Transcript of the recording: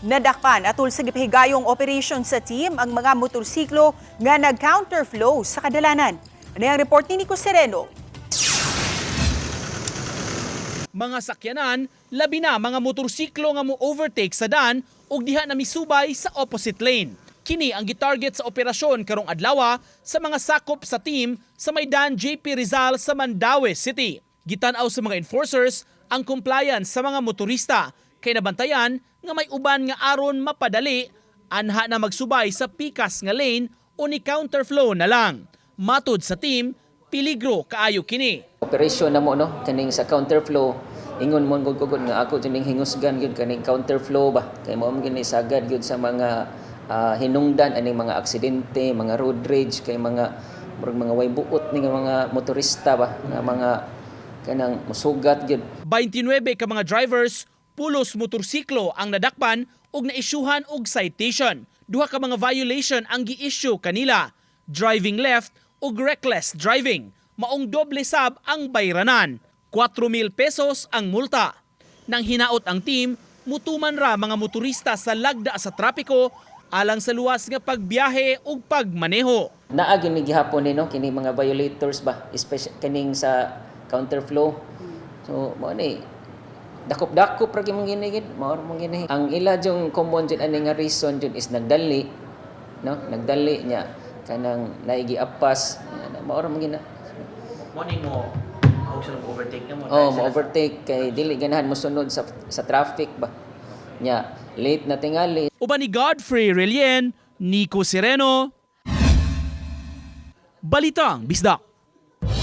Nadakpan atol sa gipahigayong operation sa team ang mga motorsiklo nga nag-counterflow sa kadalanan. Ano ang report ni Nico Sereno? Mga sakyanan, labi na mga motorsiklo nga mo overtake sa daan ug diha na misubay sa opposite lane. Kini ang gitarget sa operasyon karong adlaw sa mga sakop sa team sa may Daan JP Rizal sa Mandaue City. Gitan-aw sa mga enforcers ang compliance sa mga motorista kay nabantayan nga may uban nga aron mapadali anha na magsubay sa pikas nga lane o ni counterflow na lang. Matud sa team, peligro kaayo kini. Operation na mo, no, kaning sa counterflow. Ingon mo gud gud nga ako kining hingusgan gyud kaning counterflow ba, kay mao man gyud ni sagad gyud sa mga hinungdan aning mga aksidente, mga road rage, kay mga murag mga way buot ni nga mga motorista ba nga mga kanang musugat gyud. 29 ka mga drivers pulos motorsiklo ang nadakpan ug naisyuhan og citation. Duha ka mga violation ang gi-issue kanila: driving left ug reckless driving. Maong doble sab ang bayranan. 4,000 pesos ang multa. Nang hinaot ang team, mutuman ra mga motorista sa lagda sa trapiko alang sa luwas nga pagbiyahe ug pagmaneho. Naa gyud ni gihapon ni, no, kini mga violators ba, especially kaning sa counterflow. So mao ni dakop-dakop ra gyud mong gini, mao ra mong gini. Ang ila jung common jud ani nga reason jud is nagdali, no, nagdali niya kanang naigi apas, mao ra mong gina. Morning mo, ako sila overtake na mo. Oh, mo overtake kay dili ganahan mosunod sa traffic ba nya, late na tingali. Uban ni Godfrey Relien, Nico Sereno, Balitang Bisdak.